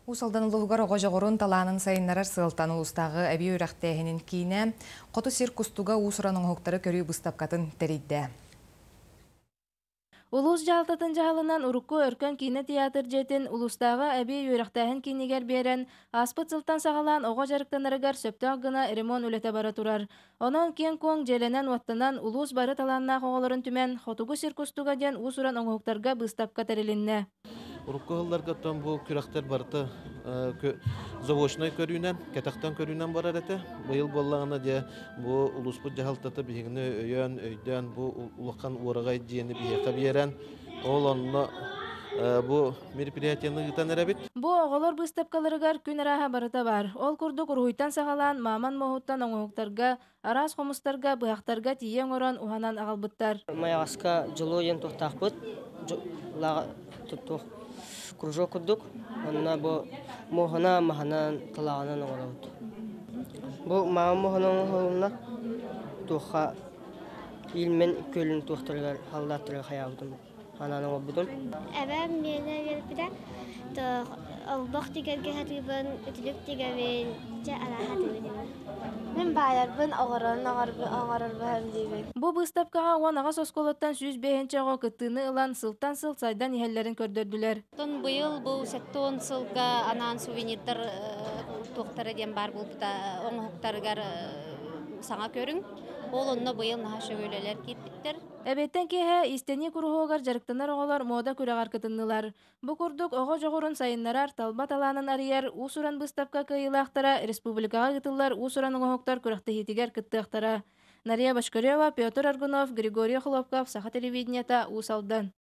Уус Алдан улууһугар оҕо дьоҕурун талаанын сайыннарар сыалтан улуустааҕы эбии үөрэхтээһинин киинэ Хоту сир кустуга уус-уран оҥоһуктары көрүү быыстапкатын тэрийдэ. Улуус дьаһалтатын дьаһалынан урукку Өркөн киинэ театр дьиэтин улуустааҕы эбии үөрэхтээһин киинигэр биэрэн, ааспыт сылтан саҕалаан оҕо дьарыктанарыгар сөптөөх гына ремонт үлэтэ бара турар. Онон киэҥ-куоҥ дьиэлэнэн-уоттанан, улуус бары талааннаах оҕолорун түмэн, Хотугу сир кустуга диэн уус-уран оҥоһуктарга быыстапка тэрилиннэ. Урукку сылларга оттон бу күрэхтэр барыта заочнай көрүүнэн, кэтэхтэн көрүүнэн барар этэ. Быйыл буоллаҕына дьэ бу улууспут дьаһалтата биһигини өйөөн, өйдөөн бу улахан уораҕай дьиэни биһиэхэ биэрэн, ол онно бу мероприятиены ыытан эрэбит. Бу оҕолор быыстапкаларыгар күн арааһа барыта баар. Ол курдук уруһуйтан саҕалаан мааман муоһуттан оҥоһуктарга, араас хомустарга, быһахтарга тиийэ оҥорон уһанан аҕалбыттар. Майаҕаска дьолуо диэн туохтаахпыт, туох кружок курдук. Онно бу муоһунан, маһынан, талаҕынан оҥоробут. Бу мааман муоһунан оҥоһулунна туохха Ильмень күөлүн туохтарыгар халлааттарыгар хайаабытым анаан оҥорбутум. Эбээм миэнэ үөрпүтэ олбох тигэргэ сатыыбын, үтүлүк тигэбин, чэ арааһа тигибин. Мин баайарбын оҕорон оҥорорбун диибин. Бу быыстапкаҕа 18 оскуолаттан 105 оҕо кыттыыны ылан сылтан сыл сайдан иһэллэрин көрдөрдүлэр. Оттон быйыл бу 70 сылга анаан сувенирдар туохтара диэн баар буолбута оҥоһуктарыгар саҥа көрүҥ. Ол онно быйыл наһаа шөгүлэлэр киирбиттэр. Эбиэттэн киэһэ иистэнии куруһуогар дьарыктанар оҕолор муода күрэҕэр кытыннылар. Бу курдук оҕо дьоҕурун сайыннарар, талба талаанын арыйар уус-уран быыстапка кыайыылаахтара республикаҕа ыытыллар уус-уран оҥоһуктар күрэхтэһиитигэр кыттыахтара. Нария Бочкарева, Петр Аргунов, Григорий Охлопков, Саха телевидениета, Уус Алдан.